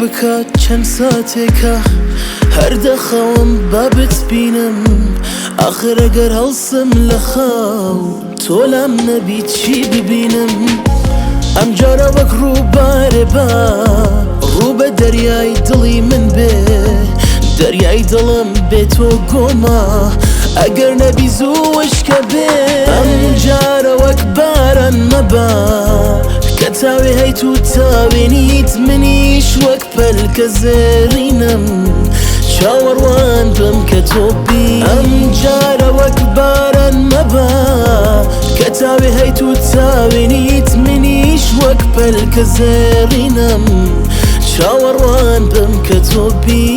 بکات چەند ساتێکە هەر دەخەوم با بتبینم ئاخر ئەگەر هەڵسم لە خەو تۆ لام نەبی چی ببینم ئەم جارە وەک ڕووبارێ با ڕوو بە دەریای دڵی من بێ دەریای دڵم بێ تۆ گۆما ئەگەر نەبی زوو وشکە بێ ئەم جارە وەک باران مەبە کە تاوێ هەیت و تاوێ نیت منیش وەک پەلکە زێڕینم چاوەڕوان بم کە تۆ بی ئەم جارە وەک باران مەبە کە تاوێ هەیت و تاوێ نیت منیش وەک پەلکە زێڕینم چاوەڕوان بم کە تۆ بی.